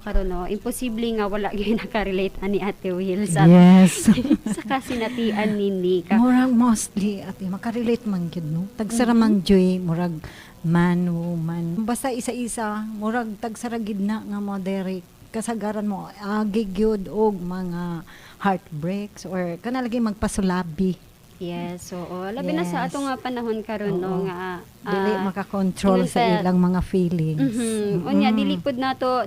karon, no, imposible nga wala gyud nakarelate ani, Ate Will, sa sa kasinatian ni Nika. Murag mostly, ate, makarelate man gyud, no. Tagsara man joy, murag man, woman. Basta isa-isa, murag tagsara gid na nga mo diri kasagaran mo agi gyud og mga heartbreaks or kana lagi magpasulabi. Yes, oo. Labi na sa ato nga panahon karon, no, nga Dili makakontrol ingon sa ilang mga feelings. Unya dili pud nato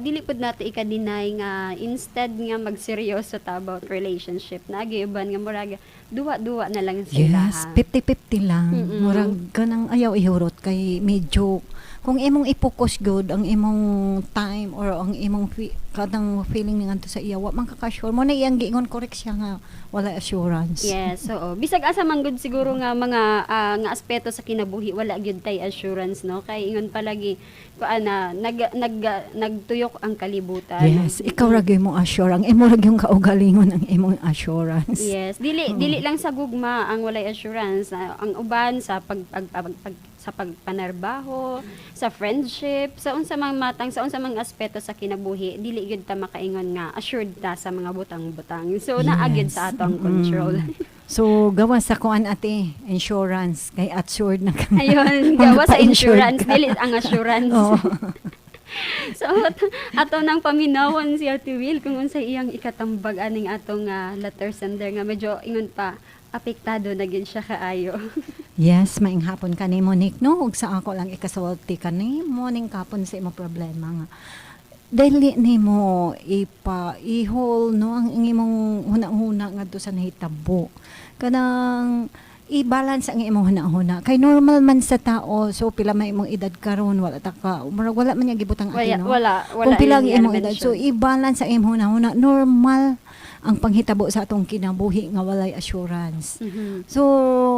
ika-deny nga instead nga magseryoso ta about relationship, naagi uban nga murag duwa-duwa na lang sila. Yes, 50-50 lang. Murag kanang ayaw ihurot kay medyo kung imong i-focus good ang imong time or ang imong kanang feeling ngadto sa iya, wa man ka ka-sure mo na iyang giingon. Correct siya nga wala assurance. Yes, oo. Bisag asa man gud siguro nga mga nga aspeto sa kinabuhi, wala gyud tay assurance, no, kay ingon palagi kuan na nag nag nagtuyok ang kalibutan. Yes, ikaw ra gyud mo assure ang imo ra gyud kaugalingon ang imong assurance. Yes, dili dili lang sa gugma ang walay assurance, ang uban sa pag, pag, pag, sa pagpanarbaho, sa friendship, sa unsa mang matang, sa unsa mang aspeto sa kinabuhi, dili gyud ta makaingon nga assured ta sa mga butang-butang. So naa gyud sa atong control. So gawa sa kuan, ate, insurance kay assured na ka. Ayun, gawa sa Magpa-insured insurance, ka. Dili ang assurance. So ato nang paminawon si Ate Will kung unsay iyang ikatambag aning atong letter sender nga medyo ingon pa apektado na gyud siya kaayo. Yes, maayong hapon kanimo, Nick, no? Ug sa ako lang ikasulti kanimo ning kapon sa imo problema nga dili nimo ipa ihol, no, ang imong huna-huna ngadto sa nahitabo. Kanang i-balance ang imong huna-huna kay normal man sa tao. So pila may imong edad karon, wala ta ka murag wala man niya gibutang, ate, Wala, no? wala, wala Kung pila ang yun imong edad, so na-mention. I-balance ang imong huna-huna. Normal ang panghitabo sa atong kinabuhi nga walay assurance. So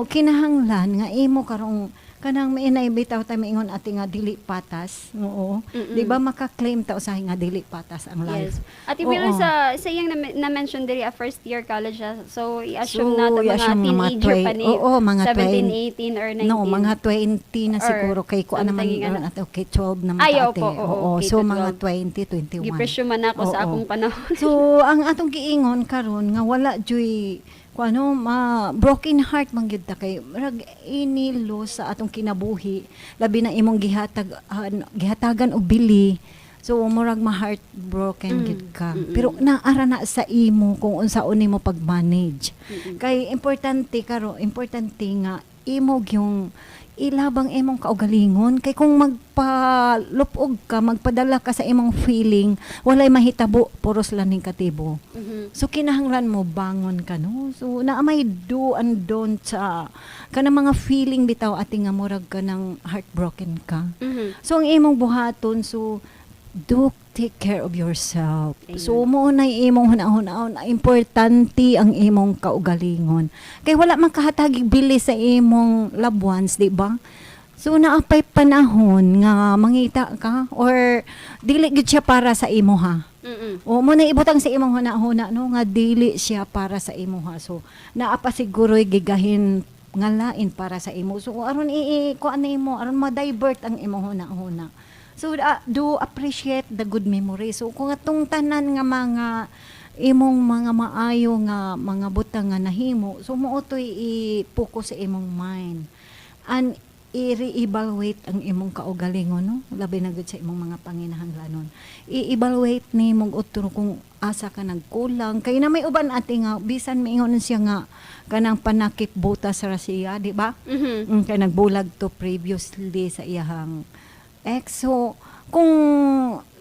kinahanglan nga imo karong kanang may bitaw tayo maingon, ate, nga dili patas. Oo. Di ba maka-claim ta usahay nga dili patas ang life? Yes. Ate Will, sa iyang na-mention diri a first year college siya. So, i-assume So, na to mga i-assume nga mga teenager pa ni. Oo, mga 17, 20. 18 or 19. No, mga 20 na Or siguro kay kuan naman something ingana. ate, okay, 12 naman Ay, ta, ate. opo, oo, Oo, so K to mga 12. 20, 21. Gipresyo man ako sa akong panahon. So, ang atong giingon karon nga wala juy kung ano ma broken heart man gyud ta kay murag inilo sa atong kinabuhi, labi na imong gihatagan og bili. So murag ma heartbroken gyud ka, pero naara na sa imo kung unsaon nimo pag-manage kay importante karo, importante nga imo yung ilabang imong kaugalingon kay kung magpalupog ka, magpadala ka sa imong feeling, walay mahitabo, puros lang ning katibo. So kinahanglan mo bangon ka, no. So naa may do and don't sa kanang mga feeling bitaw, ate, nga murag ka ng heartbroken ka. So ang imong buhaton, so do take care of yourself. Ayun. So mo na imong hunahuna, importante ang imong kaugalingon. Kay wala man kahatag bili sa imong loved ones, di ba? So naapay panahon nga mangita ka or dili gid siya para sa imo ha. O mo na ibutang sa imong huna-huna, no, nga dili siya para sa imo ha. So naa pa siguro'y gigahin nga lain para sa imo. So aron i kuan nimo, aron ma-divert ang imong huna-huna. So do appreciate the good memory. So kung atong tanan nga mga imong mga maayo nga mga butang nga nahimo, so mo to'y i-focus sa imong mind. And i-re-evaluate ang imong kaugalingon, no, labi na gud sa imong mga panginahanglanon. I-evaluate nimo utro kung asa ka nagkulang kay na may uban, ate, nga bisan maingon siya nga kanang panakip butas ra siya, di ba? Mhm. Kay nagbulag to previously sa iyahang ex. So kung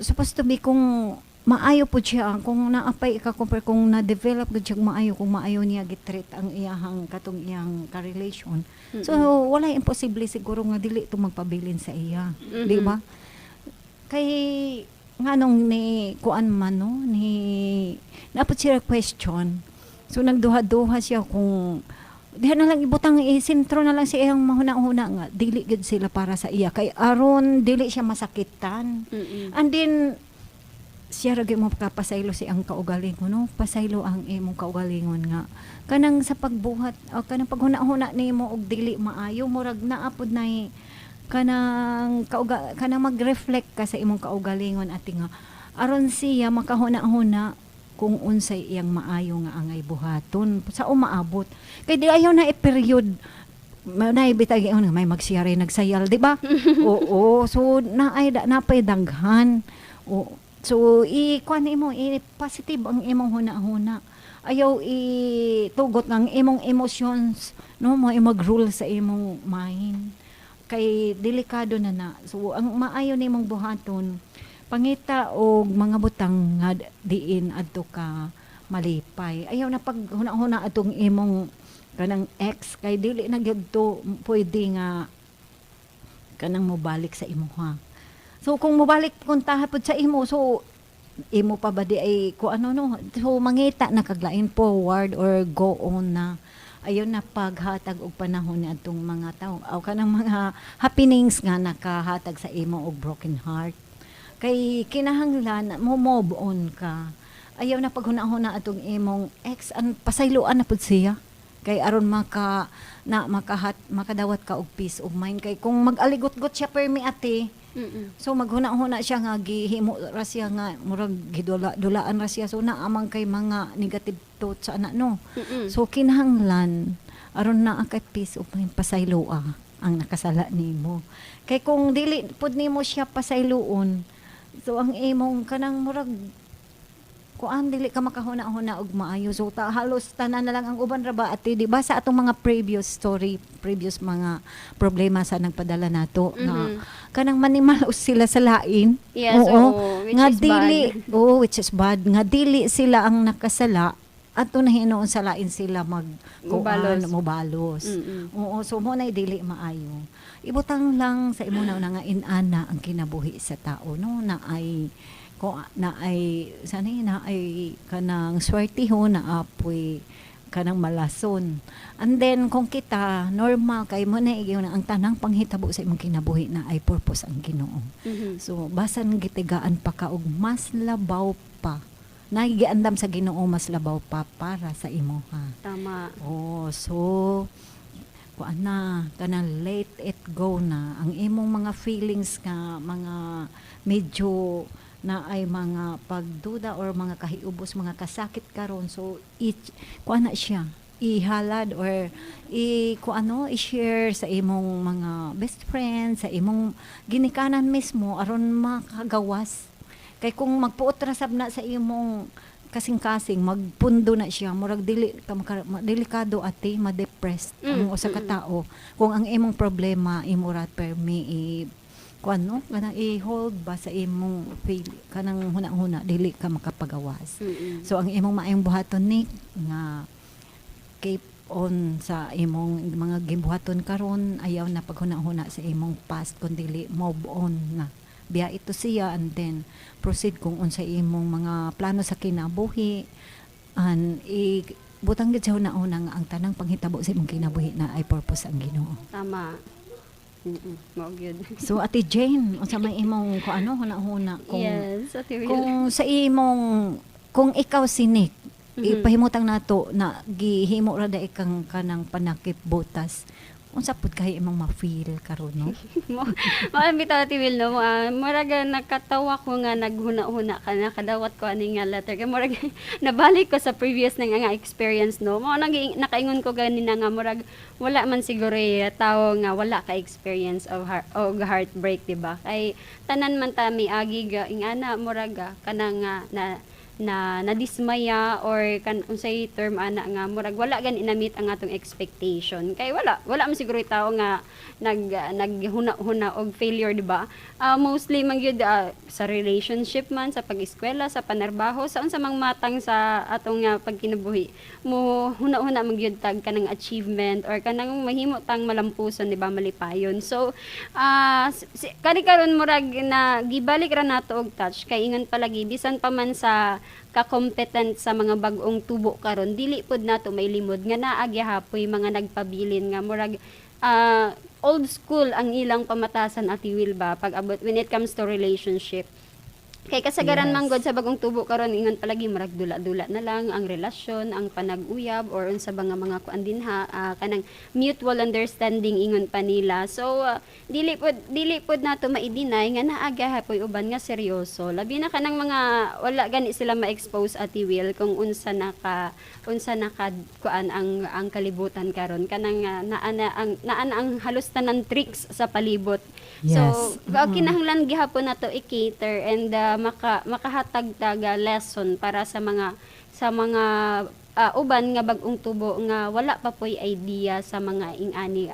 supposed to be, kung maayo po siya, kung naapay ika-compare, kung na-develop gud siya maayo, kung maayo niya gitreat ang iyahang katong iyang ka-relation. So wala imposible siguro nga dili to magpabilin sa iya, di ba? Kay nganong ni kuan man, no, ni napot siya question. So nagduha-duha siya kung diha na lang ibutang, i-sentro na lang sa iyang mahuna-huna nga dili gid sila para sa iya kay aron dili siya masakitan. And then siya ra gyud mo kapasaylo si ang kaugalingon, no, pasaylo ang imong kaugalingon nga kanang sa pagbuhat o kanang paghuna-huna nimo og dili maayo, murag naa pod nay kanang kauga, kanang mag-reflect ka sa imong kaugalingon, ate, nga Aron siya makahuna-huna kung unsay iyang maayo nga angay buhaton sa umaabot. Kay di ayaw na i-period na ibitag nga may magsiyare nagsayal, di ba? Oo, so naay da napay daghan. Oo. So i kuan imo, i positive ang imong huna-huna. Ayaw i tugot ng imong emotions, no, mo mag-rule sa imong mind. Kay delikado na na. So ang maayo nimong buhaton, pangita og mga butang nga diin adto ka malipay. Ayaw na pag huna-huna atong imong kanang ex kay dili na gyud to pwede nga kanang mobalik sa imuha. So kung mobalik kung tahapod sa imo, so imo pa ba di ay kung ano, no? So mangita na kaglain, forward or go on na. Ayon na paghatag og panahon ni adtong mga tawo aw kanang mga happenings nga nakahatag sa imo og broken heart, kay kinahanglan mo move on ka. Ayaw na paghuna-huna atong imong ex an pasayloan na pud siya kay aron maka na makahat makadawat ka og peace of mind, kay kung mag-aligot-got siya permi, ate, so maghuna-huna siya nga gihimo ra siya nga murag gidula dulaan ra siya, so naamang kay mga negative thoughts ana, no? So kinahanglan aron naa kay peace of mind, pasayloa ang nakasala nimo. Kay kung dili pud nimo siya pasayloon, so ang imong kanang murag kuan, dili ka makahuna-huna og maayo. So ta, halos tanan na lang ang uban ra ba, ate, di ba, sa atong mga previous story, previous mga problema sa nagpadala nato nga kanang manimalos sila sa lain. Yes, oo, which nga is dili bad. Oo, which is bad nga dili sila ang nakasala ato na hinuon sa lain sila mag Mubalos. Kuan, mubalos. Oo, so mo na dili maayo. Ibutang lang sa imo na nga inana ang kinabuhi sa tao, no, na ay ko na ay sana na ay kanang swertihon na apoy kanang malason. And then kung kita normal kay mo na igiyon ang tanang panghitabo sa imong kinabuhi na ay purpose ang Ginoo. So basan gitigaan pa ka og mas labaw pa. Nagiandam sa Ginoo, mas labaw pa para sa imoha. Tama. Oh, so kuan na, kanang let it go na ang imong mga feelings nga mga medyo na ay mga pagduda or mga kahiubos, mga kasakit karon. So each kuan na siya, ihalad or i ku ano, i-share sa imong mga best friend, sa imong ginikanan mismo aron makagawas. Kay kung magpuot ra sab na sa imong kasing-kasing, magpundo na siya, murag dili ka delikado, ate, ma-depressed ang usa ka tao kung ang imong problema imo ra permi i kuan, no, kanang i-hold ba sa imong feel, kanang huna-huna, dili ka makapagawas. So ang imong maayong buhaton ni nga keep on sa imong mga gimbuhaton karon. Ayaw na paghuna-huna sa imong past kun dili move on na. Biya ito siya and then proceed kung unsa imong mga plano sa kinabuhi and i butang gid sa huna-huna nga ang tanang panghitabo sa imong kinabuhi na ay purpose ang Ginoo. Tama. Mao gyud. So Ate Jane, unsa may imong kung ano huna-huna kung Yes, Ate Will. Kung sa imong kung ikaw si Nick, ipahimutang nato na gihimo ra dae kang kanang panakip butas, unsa pud kay imong ma-feel karon, no? Mo mao bitaw, Ate Will, no, murag nakatawa ko nga naghuna-huna ka, nakadawat ko ani nga letter kay murag nabalik ko sa previous na nga experience, no. Mao nang nakaingon ko ganina nga murag wala man siguro eh, tao nga wala ka experience of heart, og heartbreak, di ba? Kay tanan man ta miagi ga ingana, murag kanang nga na na nadismaya or kan unsay term ana nga murag wala gani na-meet ang atong expectation, kay wala wala man siguro tao nga naghuna-huna og failure, di ba? Mostly man gyud sa relationship man, sa pag-eskwela, sa panarbaho, sa unsa mang matang sa atong pagkinabuhi, mo huna-huna man gyud tag kanang achievement or kanang mahimo tang malampuson, di ba, malipayon. So kani karon murag na gibalik ra nato og touch kay ingon palagi, bisan pa man sa ka-competent sa mga bag-ong tubo karon, dili pud nato mailimod nga naa gihapoy mga nagpabilin nga murag old school ang ilang pamatasan, Ate Will, ba, pag abot when it comes to relationship. Kay kasagaran man gud sa bagong tubo karon, ingon palagi, murag dula-dula na lang ang relasyon, ang panag-uyab or unsa ba nga mga kuan dinha, kanang mutual understanding ingon pa nila. So dili pod nato ma-deny nga naa gahapoy uban nga seryoso. Labi na kanang mga wala gani sila ma-expose, Ate Will, kung unsa naka kuan ang kalibutan karon, kanang naa na ang halos tanan tricks sa palibot. So kinahanglan gihapon nato i-cater and makahatag taga lesson para sa mga uban nga bag-ong tubo nga wala pa poy idea sa mga ingani,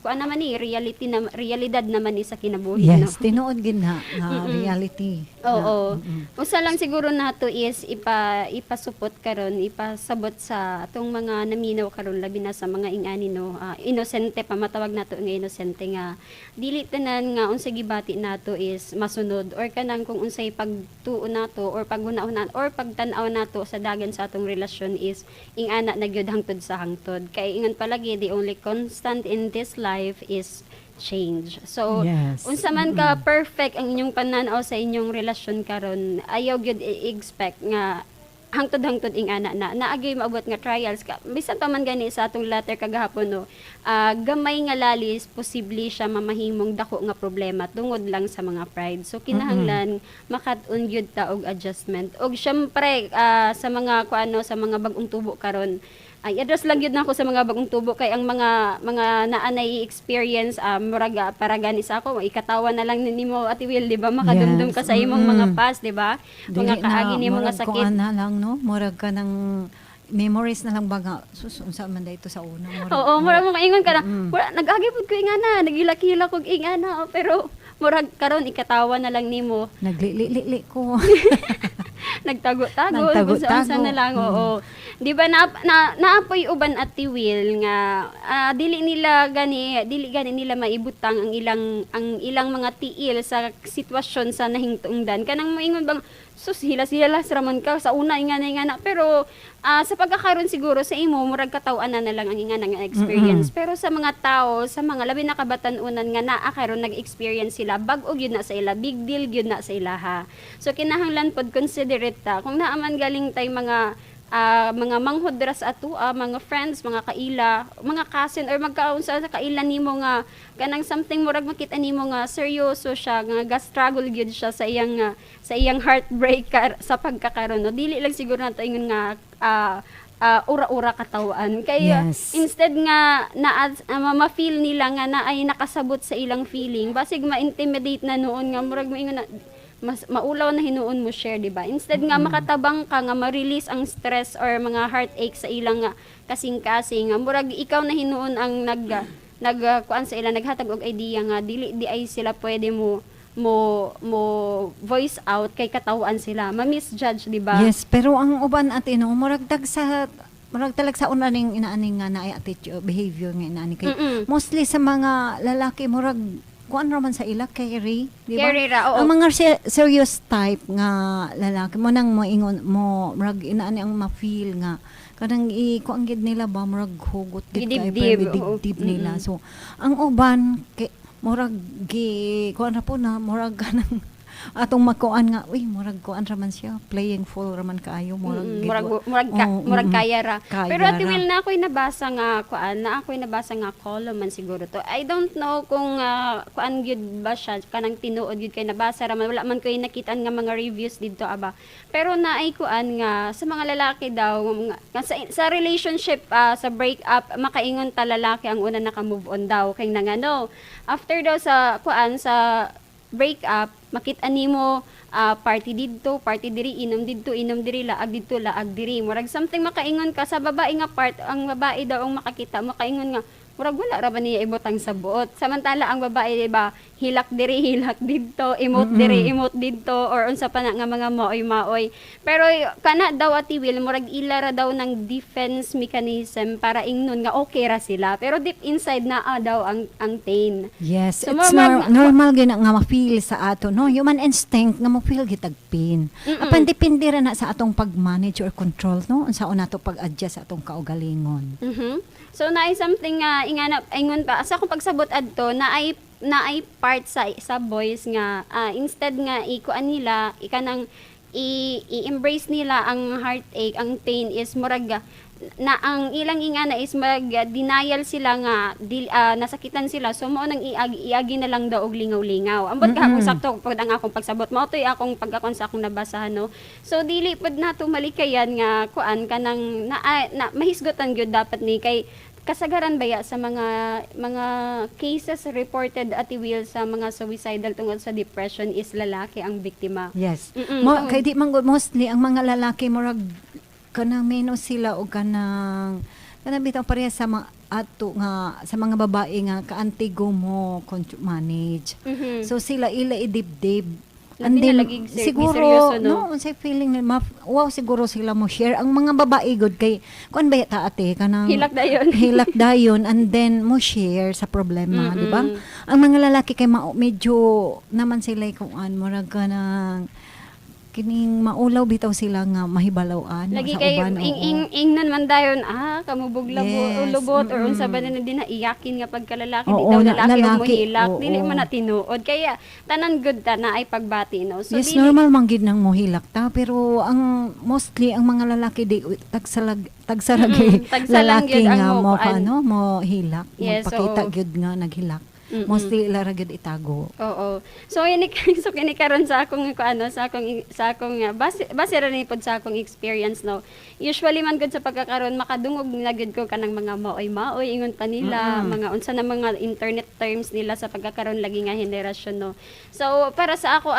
kuan naman ni reality na realidad naman ni sa kinabuhi, no? Yes, tinuod gid na nga reality. Oo. Usa lang siguro nato is ipasupot karon, ipasabot sa atong mga naminaw karon, labi na sa mga ingani, no, inosente pa, matawag nato nga inosente, nga dili tanan nga unsa gibati nato is masunod or kanang kung unsay pagtuo nato or paghuna-huna or pagtan-aw nato sa dagan sa atong relasyon is ingana na gyud hangtod sa hangtod. Kay ingon palagi, the only constant in this life is change. So unsa man ka perfect ang inyong pananaw sa inyong relasyon karon, ayaw gyud i-expect nga hangtod-hangtod ingana na. Naagay maabot nga trials ka. Bisan pa man gani sa atong letter kagahapon, no, gamay nga lalis, posible siya mamahimong dako nga problema tungod lang sa mga pride. So kinahanglan makat-on gyud ta og adjustment. Og syempre, sa mga kuano, sa mga bag-ong tubo karon, ay address lang gyud nako sa mga bagong tubo, kay ang mga naa nay experience, murag para gani sa ako, ikatawa na lang nimo, Ate Will, di ba? Makadumdum ka sa imong mga past, di ba? Mga Dili kaagi na, nimo nga murag sakit. Kuan na lang, no? Murag ka ng memories na lang ba nga, sus, unsa man dito sa una. Murag, Oo, murag mo kaingon ka na, wala, nag-agi pud ko ingana, nagilak-hilak kog ingana, pero murag karon ikatawa na lang nimo. Naglili-li ko. Nagtago-tago, Nagtago-tago. kung saan na lang, oo. Di ba na naapoy uban, Ate Will, nga dili gani nila maibutang ang ilang mga tiil sa sitwasyon sa nahingtungdan. Kanang moingon bang, sus, hilas-hilas raman ka sa una, ingana ingana, pero sa pagkakaroon siguro sa imo, murag kataw-an na lang ang ingana nga experience. Pero sa mga tao, sa mga labi na kabatan-unan nga naa karon nag-experience sila, bag-o gyud na sa ila, big deal gyud na sa ilaha. So kinahanglan pod considerate ta kung naa man galing tay mga manghod ra sa atua, mga friends, mga kaila, mga cousin or magkaunsa sa kaila nimo nga kanang something murag makita nimo nga seryoso siya, nga ga-struggle gyud siya sa iyang heartbreak sa pagkakaroon, no? Dili lang siguro nato ingon nga ura-ura katawan kay instead nga na ma-feel nila nga na ay nakasabot sa ilang feeling, basig ma-intimidate na noon nga murag moingon na mas maulaw na hinuon mo share, di ba? Instead nga makatabang ka nga ma-release ang stress or mga heartache sa ilang kasing-kasing, nga murag ikaw na hinuon ang nag nag kuan sa ila, naghatag og idea nga dili di ay sila pwede mo voice out kay katawan sila, ma-misjudge, di ba? Yes, pero ang uban, ate, no, murag dag sa murag talag sa una ning inaani nga naay attitude, behavior nga inaani kay mostly sa mga lalaki, murag kuan ra man sa ila, carry, di ba? Carry ra, oo. Ang mga serious type nga lalaki mo nang moingon mo, murag inaani ang ma-feel nga kanang i kuan gid nila ba, murag hugot gid kay Gidibdib, pero oo. dibdib nila. So ang uban kay murag gi kuan ra po na, murag kanang atong makuan nga, uy, murag kuan ra man siya, playing full ra man kaayo, murag Murag murag ka, Oo, murag kaya ra. Kaya Pero Ate ra. Will, na ako'y nabasa nga kuan, na ako'y nabasa nga column man siguro to. I don't know kung kuan gyud ba siya, kanang tinuod gyud, kay nabasa ra man, wala man ko'y nakitaan nga mga reviews didto aba. Pero naay kuan nga sa mga lalaki daw nga sa relationship, sa break up, makaingon ta lalaki ang una naka-move on daw kay nangano. After daw sa kuan, sa break up, makita nimo party didto, party diri, inom didto, inom diri, laag didto, laag diri. Murag something makaingon ka sa babae nga part, ang babae daw ang makakita, makaingon nga murag wala ra ba niya ibutang sa buot. Samantala ang babae, di ba, hilak diri, hilak didto, emote diri, emote didto or unsa pa na nga mga maoy-maoy. Pero kana daw, Ate Will, murag ila ra daw ng defense mechanism para ingnon nga okay ra sila. Pero deep inside naa daw ang pain. Yes, So, it's normal gyud na nga ma-feel sa ato, no? Human instinct nga mo-feel gitag pain. Apan depende ra na sa atong pag-manage or control, no? Unsaon nato pag-adjust sa atong kaugalingon. So naay something nga ingana ingon pa sa akong pagsabot adto, naay naay part sa boys nga instead nga ikuan nila, ikanang i-embrace nila ang heartache, ang pain, is murag na ang ilang ingana is mag denial sila nga nasakitan sila, so mao nang iagi na lang daw og lingaw-lingaw. Ambot ka kung sakto pud ang akong pagsabot, mao to'y akong pagkakon sa akong nabasahan, no? So dili pud nato malikayan nga kuan kanang na mahisgotan gyud dapat ni, kay kasagaran baya sa mga cases reported, Ate Will, sa mga suicidal tungod sa depression is lalaki ang biktima. Yes. Mo kay di man gud, mostly ang mga lalaki murag kanang menos sila og kanang bitaw pareha sa mga ato nga sa mga babae nga kaantigo mo manage. So sila ila idibdib. Labi na lagi Siguro seryoso, no? No, unsay feeling nila, wow, siguro sila mo share ang mga babae gud kay kuan ba ta, ate, kanang Hilak dayon. Hilak dayon and then mo share sa problema, di ba? Ang mga lalaki kay medyo naman sila kuan, murag kanang kining maulaw bitaw sila nga mahibalaw-an Lagi sa kay uban, ing oo. ing ingnan man dayon, kamubog labo lubot or unsa ba na din na iyakin nga pagkalalaki, di daw lalaki og lalaki, mohilak, dili man na tinuod, kaya tanan gud ta na ay pagbati, no? So Yes, dili normal man gid nang mohilak ta, pero ang mostly ang mga lalaki di tagsalag tagsarag Tagsalang lalaki gyud ang nga mo mo kuan. ano, mo hilak, magpakita gyud nga naghilak. Mostly ila ra gyud itago. Oo. So ini so kini karon sa akong ano, sa akong base ra ni pod sa akong experience, no. Usually man gud sa pagkakaron makadungog na gud ko kanang mga maoy-maoy ingon pa nila, mga unsa na mga internet terms nila sa pagkakaron lagi nga henerasyon, no. So para sa ako,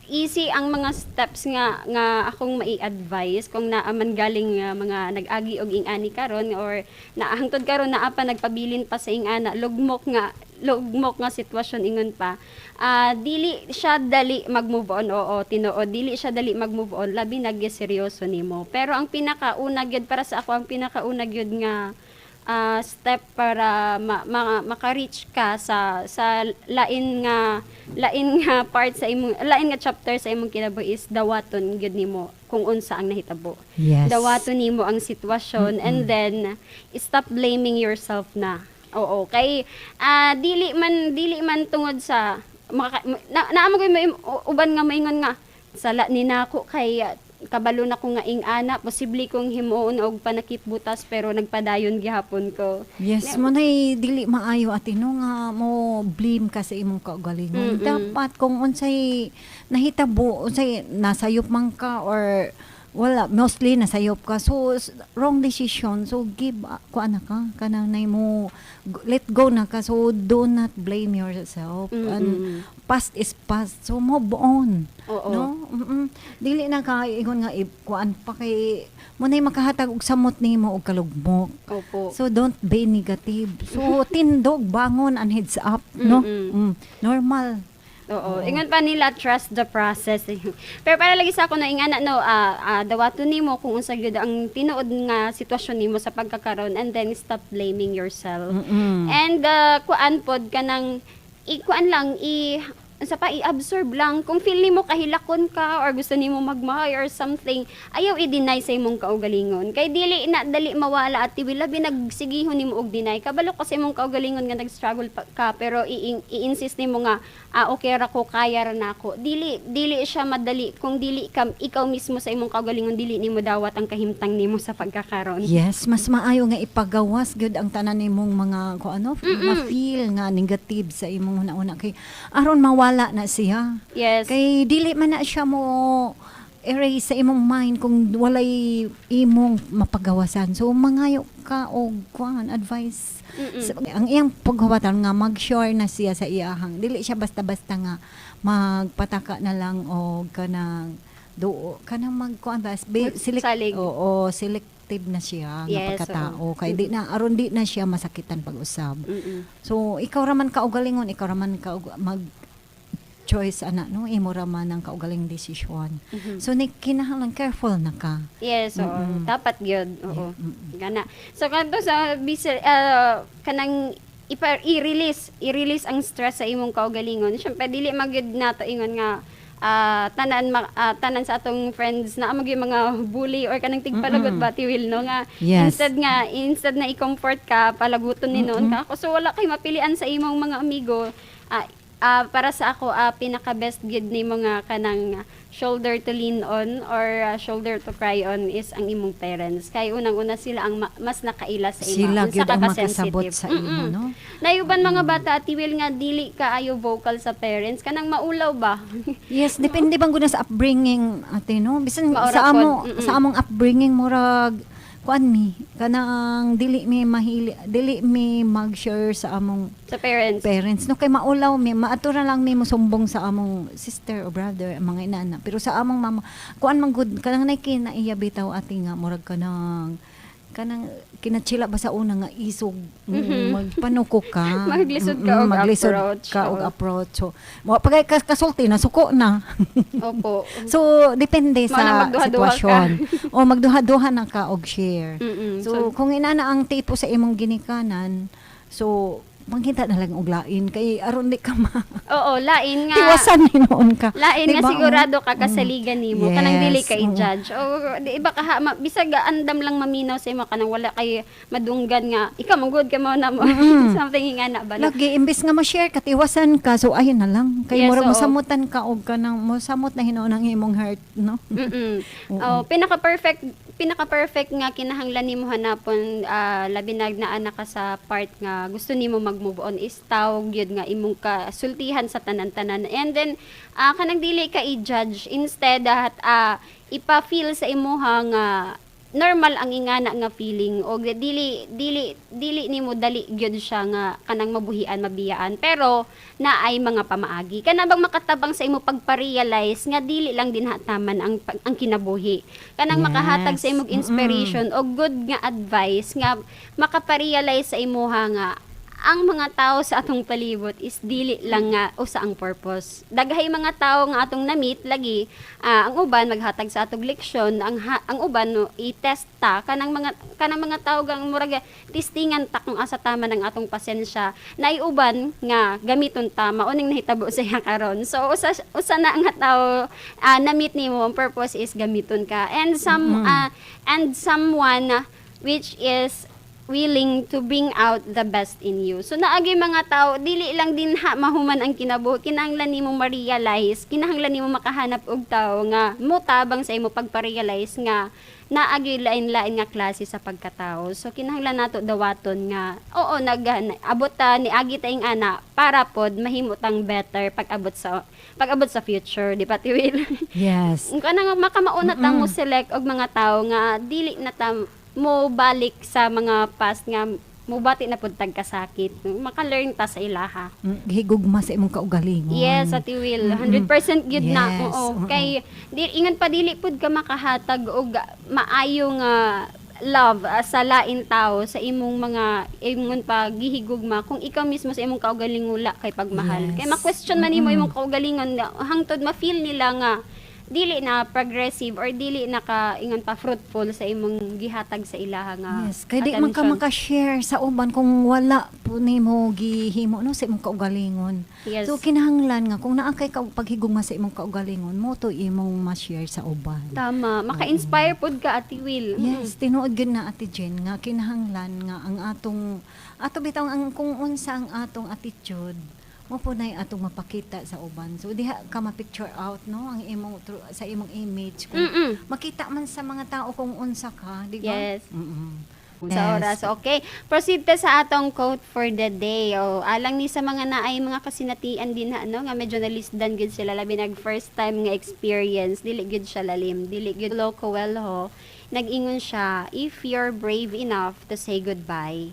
easy ang mga steps nga nga akong mai-advise kung naa man galing nga mga nag-agi og ing-ani karon or na hangtod karon naa pa nagpabilin pa sa ing-ana lugmok nga sitwasyon, ingon pa, dili siya dali mag-move on. Oo, tinuod, dili siya dali mag-move on, labi na gyud seryoso nimo, pero ang pinakauna gyud para sa ako, ang pinakauna gyud nga step para maka-reach ka sa lain nga part sa imong lain nga chapter sa imong kinabuhi is dawaton gyud nimo kung unsa ang nahitabo. Dawaton nimo ang sitwasyon and then stop blaming yourself na. Oo, kay dili man tungod sa maka, naa man may uban nga maingon nga sala ni nako kay kabalo na ko nga ing-ana, posible kong himuon og panakip butas, pero nagpadayon gihapon ko. Yes, mo nay dili maayo, ate, no, nga mo blame ka sa imong kaugalingon. Dapat kung unsay nahitabo, unsay nasayop man ka or wala, mostly nasayop ka. So wrong decision. So give kuan na ka, kanang nay mo let go na ka. So do not blame yourself. And past is past. So move on. No? Dili na ka ingon nga kuan pa kay mo nay makahatag og samot nimo og kalugmok. So don't be negative. So tindog, bangon and heads up, no? Normal. Oo. Ingon pa nila, trust the process. Pero para lagi sa ako na ingana, no, dawaton nimo kung unsa gyud ang tinuod nga sitwasyon nimo sa pagkakaron and then stop blaming yourself. And kuan pod kanang ikuan lang, i unsa pa, i-absorb lang kung feel nimo kahilakon ka or gusto nimo magmahay or something. Ayaw i-deny sa imong kaugalingon kay dili na dali mawala at labi nagsigihon nimo og deny. Kabalo ka sa imong kaugalingon nga nag-struggle pa ka, pero i-insist nimo nga okay ra ko, kaya ra nako. Dili dili siya madali kung dili ka, ikaw mismo sa imong kaugalingon, dili nimo dawat ang kahimtang nimo sa pagkakaron. Yes, mas maayo nga ipagawas gyud ang tanan nimong mga kung ano ma-feel nga negative sa imong una-una kay aron mawala na siya. Kay dili man na siya mo erase sa imong mind kung walay imong mapagawasan. So mangayo ka og kuan, advice. Ang iyang paghawatan nga mag-share na siya sa iyahang. Dili siya basta-basta nga magpataka na lang og kanang duo kanang magkuan ba select Magsalig. Oo, selective na siya nga pagkatao kay di na aron di na siya masakitan pag-usab. So ikaw ra man kaugalingon, ikaw ra man ka mag choice ana, no? Imo ra man ang kaugaling desisyon. So ni kinahanglan careful na ka. Yes, oo. Dapat gyud. Oo. Gana. So kanto sa bisa, kanang i-release ang stress sa imong kaugalingon. Syempre dili magyud nato ingon nga Tanan sa atong friends na mag mga bully or kanang tigpalagot ba, Tiwil, no, nga instead na i-comfort ka, palaguton ni noon ka. So wala kay mapilian sa imong mga amigo. Para sa ako, pinaka best gid ni mga kanang shoulder to lean on or shoulder to cry on is ang imong parents, kay unang-una sila ang mas nakaila sa imo Sila unsa gyud ka ang makasabot ka-sensitive. sa imo, no? Nayuban mga bata, Tiwil, nga dili kaayo vocal sa parents, kanang maulaw ba. Yes, depende bang guna sa upbringing, ate, no? Bisan Maura sa pod. amo sa among upbringing, murag kuan mi, kanang dili mi mahili, dili mi mag-share sa among sa parents. Parents, no, kay maulaw mi, maato ra lang mi mosumbong sa among sister or brother, ang mga inana. Pero sa among mama, kuan man gud, kanang nay kinaiya bitaw, ate, nga murag kanang kinachila ba sa una nga isog, magpanuko ka. Maglisod ka og Maglisod approach, ka og oo. Approach. So mo pag kasulti na, suko na. Opo. So depende Mao na sa magduha-duha ka. sitwasyon o magduha-duha na ka og share. So, kung inana ang tipo sa imong ginikanan, so mangita na lang og lain kay aron di ka ma Oo, lain nga. tiwasan hinuon ka. Lain nga Diba? sigurado ka kasaligan nimo, kanang dili ka i-judge. O di iba ka ha, bisag andam lang maminaw sa imo, kanang wala kay madunggan nga ikaw man good ka mo na mo, something nga na ba, no? Lagi, imbes nga ma-share ka, tiwasan ka, so ayun na lang. Kay murag oo. mosamutan ka og kanang mosamot na hinuon ang imong heart, no? Oh, pinaka perfect nga kinahanglan nimo hanapon, labi na naa na ka sa part nga gusto nimo mag-move on, is tawag gyud nga imong kasultihan sa tanan-tanan and then kanang dili ka i-judge, instead at ipa-feel sa imuha nga normal ang ingana nga feeling og dili nimo dali gyud siya nga kanang mabuhian, mabiyaan, pero naay mga pamaagi kana bang makatabang sa imo pagpa-realize nga dili lang din hataman ang kinabuhi, kanang makahatag sa imong inspiration o good nga advice nga makapa-realize sa imuha nga ang mga tao sa atong palibot is dili lang nga usa ang purpose. Daghay mga tao nga atong na-meet lagi, ang uban maghatag sa atong leksyon, ang uban, no, i-test ta kanang mga tao gang murag testingan ta kung asa tama ng atong pasensya. Naay uban nga gamiton ta, mao ning nahitabo sa iya karon. So usa usa na nga tao na-meet nimo, ang purpose is gamiton ka and someone which is willing to bring out the best in you. So naagi mga tao, dili lang din ha mahuman ang kinabuhi, kinahanglan nimo ma-realize, kinahanglan nimo makahanap og tao nga motabang sa imo pagpa-realize nga naagi lain-lain nga klase sa pagkatao. So kinahanglan nato dawaton nga oo, nag abot ta ni agi ta ing ana para pod mahimo tang better pag-abot sa future, di ba, Tiwil? Yes. Kung kanang makamauna ta mo select og mga tao nga dili na ta mo balik sa mga past nga mubati na pud tag kasakit. Maka-learn ta sa ilaha. Higugma sa imong kaugalingon. Yes, Ate Will. 100% gyud na. Yes, Oo. oo. Kay di ingon pa, dili pud ka makahatag og maayo nga love sa lain tao sa imong mga ingon pa gihigugma kung ikaw mismo sa imong kaugalingon wala kay pagmahal. Kay ma-question man nimo imong kaugalingon hangtod ma-feel nila nga dili na progressive or dili na ka ingon pa fruitful sa imong gihatag sa ilaha nga Yes, kay di man ka attention. maka-share sa uban kung wala po nimo gihimo, no, sa imong kaugalingon. So kinahanglan nga kung naa kay ka paghigugma sa imong kaugalingon, mo to imong ma-share sa uban. Tama, maka-inspire pud ka, Ate Will. Yes, tinuod gyud na, Ate Jen, nga kinahanglan nga ang atong ato bitaw ang kung unsa ang atong attitude mo po na atong mapakita sa uban. So diha ka ma-picture out, no, ang imong sa imong image kung makita man sa mga tao kung unsa ka, di ba? Yes. Sa oras. Okay. Proceed ta sa atong quote for the day. O, alang ni sa mga naay mga kasinatian din na ano nga medyo nalisdan gud sila, labi nag first time nga experience, dili gud siya lalim, dili gud. Paulo Coelho, nag-ingon siya, "If you're brave enough to say goodbye,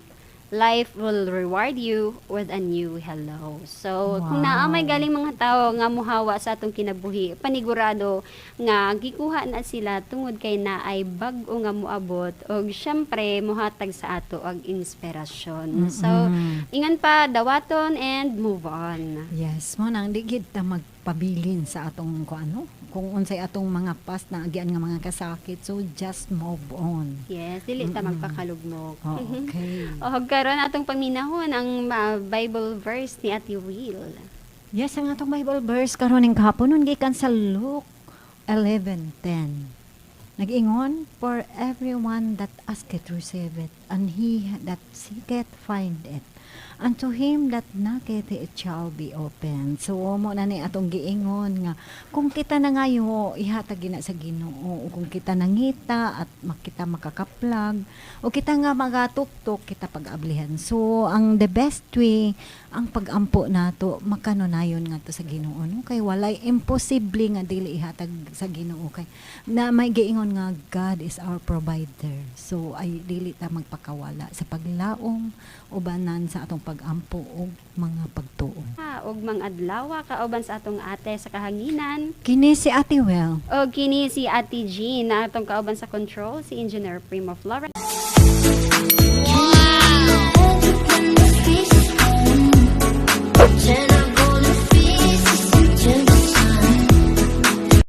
life will reward you with a new hello." So, kung naa may galing mga tao nga muhawa sa atong kinabuhi, panigurado nga gikuha na sila tungod kay naay bag-o nga moabot og syempre mohatag sa ato og inspirasyon. So, ingon pa, dawaton and move on. Yes, mo nang di gid ta magpabilin sa atong kung ano, kung unsay atong mga past na agian nga mga kasakit. So just move on. Yes, dili ta magpakalugmok. Oh, okay. O karon atong paminahon ang Bible verse ni Ate Will. Yes, ang atong Bible verse karon ning kahaponon gikan sa Luke 11:10. Nag-ingon, "For everyone that asketh receiveth, and he that seeketh findeth. And to him that knocketh it shall be opened." So, mo na ni atong giingon nga, kung kita nangayo, ihatag gina sa Ginoo. O kung kita nangita at makita makakaplag, o kita nga magatuktok, kita pag-ablihan. So, ang the best way, ang pag-ampo nato makanunayon nga to sa Ginoo, no? Kay walay imposible nga dili ihatag sa Ginoo, kay na may giingon nga God is our provider. So ay dili ta magpakawala sa paglaom ubanan sa atong pag-ampo og mga pagtuo. Ah, ug mga adlaw kauban sa atong ate sa kahanginan. Kini si Ate Well. O kini si Ate Jean na atong kauban sa control si Engineer Primo Flores. Wow!